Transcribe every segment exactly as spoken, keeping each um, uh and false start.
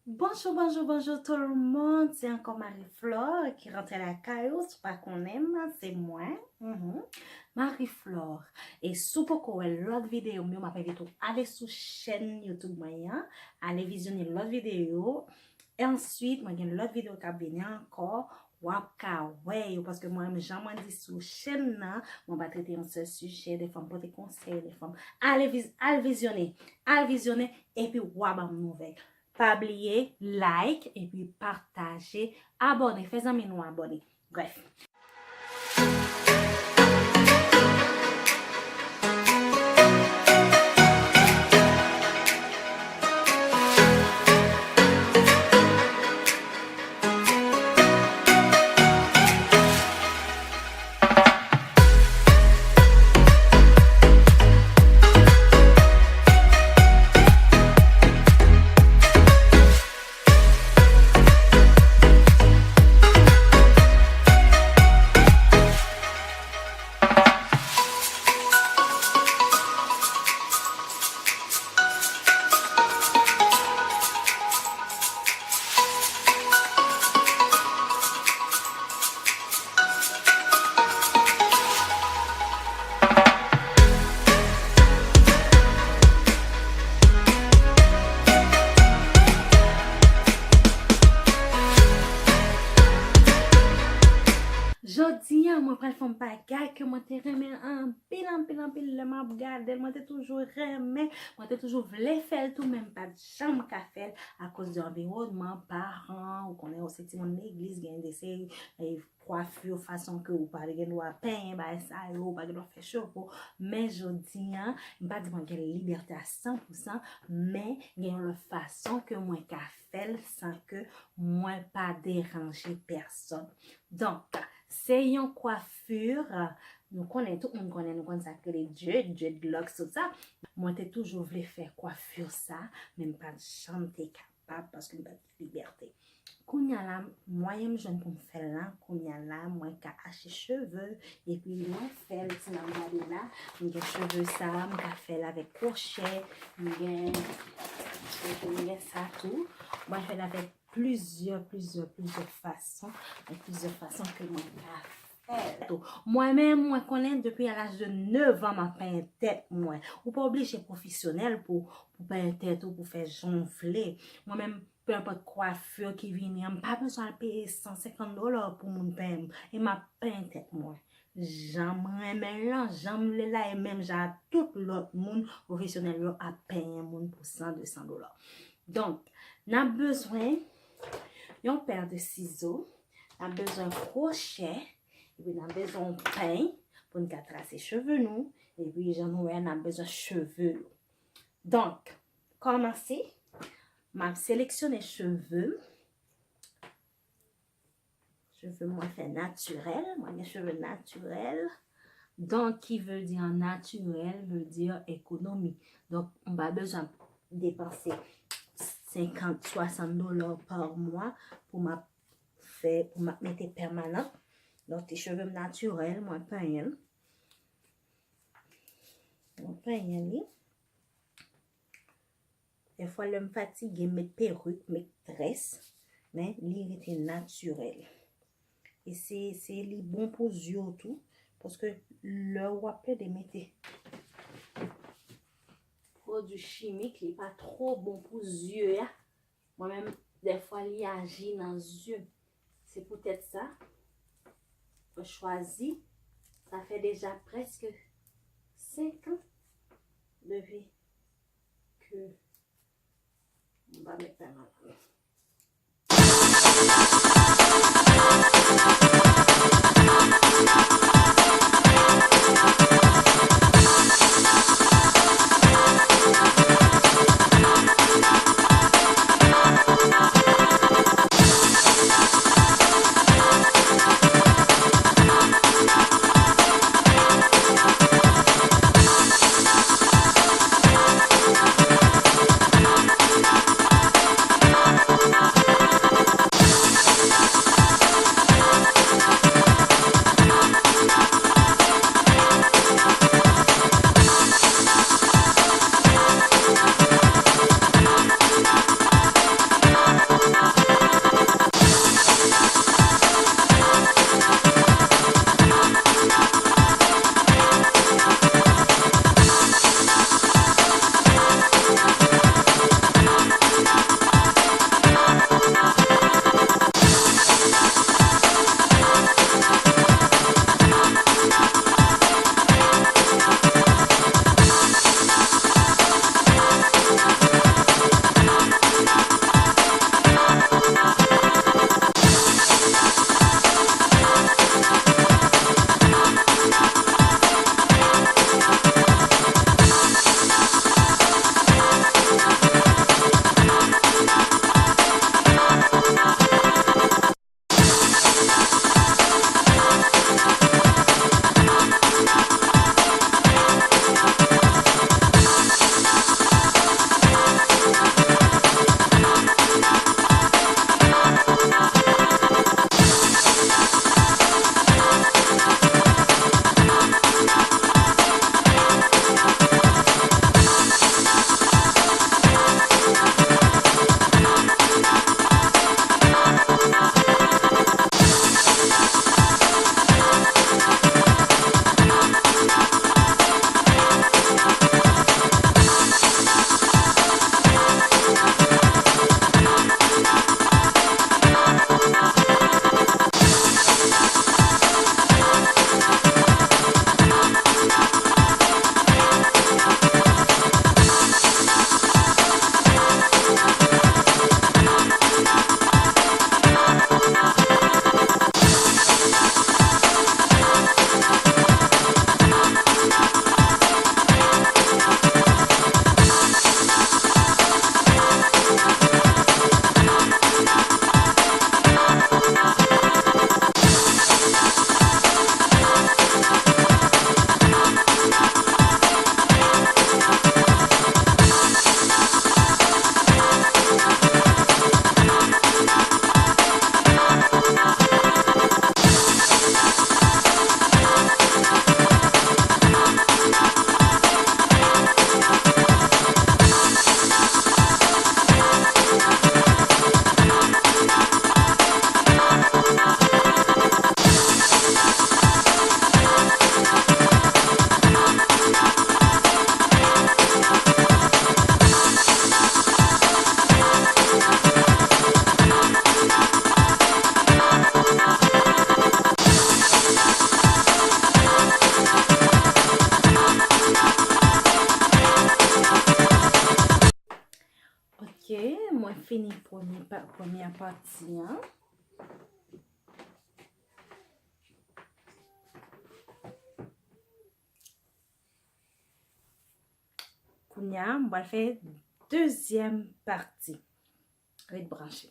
Bonjou, bonjou, bonjou tout le monde. Se ankò Marie Flore ki rantre lakay ou. Si w pa konnen m, se mwen. Mhm. Marie Flore. E si w poko wè lòt videyo m yo, m ap envite w ale sou chèn YouTube mwen an, ale vizyone lòt videyo. E answit, mwen gen lòt videyo k ap vini ankò. W ap ka wè yo, paske mwen menm, jan mwen di sou chèn nan, mwen pa trete yon sèl sijè, dèfwa m pote konsèy, dèfwa m ale viz-, al vizyone, al vizyone, epi w a ban m nouvèl. Pa bliye like epi pataje, abòne, fè zanmi nou abòne. Brèf. Jodi a, mwen pral fè yon bagay ke mwen te renmen anpil, anpil, anpil. Lè m ap gade l, mwen te toujou renmen, mwen te toujou vle fè l tou, men m pa t janm ka fè l akoz de anviwònman, paran, ou konnen, ou se timoun legliz, gen de seri, e, kwafi, fason ke ou pa gen dwa penyen, bagay sa yo, ou pa gen dwa fè cheve w. Men jodi a, m pa di mwen gen libète a san pou san, men gen yon lòt fason ke mwen ka fè l san ke mwen pa deranje pèsòn. Donk, se yon kwafi, nou konnen, tout moun konnen, nou konn sa k rele dread, dreadlocks, tout sa. Mwen te toujou vle fè kwafi sa, men m pa t janm te kapab paske m pa t gen libète. Kounye a la, mwayen m jwenn pou m fè l la, kounye a la, mwen ka achte cheve, epi mwen fè l, si n ap gade la, m gen cheve sa, m ka fè l avèk kwochè, m gen, m gen sa tou, mwen fè l avèk plizyè, plizyè, plizyè fason, gen plizyè fason ke mwen ka fè l tou. Mwen menm, mwen konnen depi a laj de nèf an, m ap penyen tèt mwen. Ou pa oblije pwofesyonèl pou, pou penyen tèt ou, pou fè jan w vle. Mwen menm, Pe enpòt kwafi ki vini an, m pa bezwen al peye san senkant dola pou moun penyen m. E m ap penyen tèt mwen. Jan m renmen l lan, jan m vle l la, e menm jan a tout lòt moun pwofesyonèl yo ap penyen moun pou san, de san dola. Donk, n ap bezwen yon pè de sizo, n ap bezwen kwochè, epi n ap bezwen yon peny pou n ka trase cheve nou, epi jan nou wè a, n ap bezwen cheve nou. Donk, kòmanse, m ap seleksyone cheve m. Cheve m mwen fè natirèl, mwen gen cheve natirèl. Donk, ki vle di natirèl, vle di ekonomi. Donk, m pa bezwen depanse senkant, swasant dola pa mwa pou m ap fè, pou m ap mete pèmanan. Donk, ti cheve m natirèl, mwen penyen l. Mwen penyen li. Dèfwa, lè m fatige, m met perik, met très, men li rete natirèl. E se, se li bon pou zye w tou, paske lè w ap plede mete pwodui chimik, li pa twò bon pou zye a. Mwen menm, dèfwa, li aji nan zye m. Se poutèt sa, mwen chwazi, sa fè deja prèske senk an depi ke m pa met pèmanan. fini premye pa, premyè pati an. Kounye a, m pral fè dezyèm pati. Ret branche.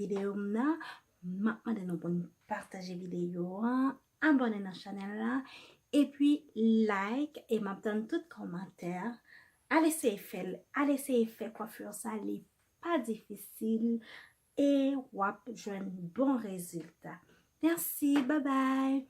videyo m nan. M ap mande nou pou n pataje videyo an, abòne nan chanèl la, epi like, e m ap tann tout kòmantè. Al eseye fè l, al eseye fè kwafi sa, li pa difisil, e w ap jwenn bon rezilta. Mèsi, babay.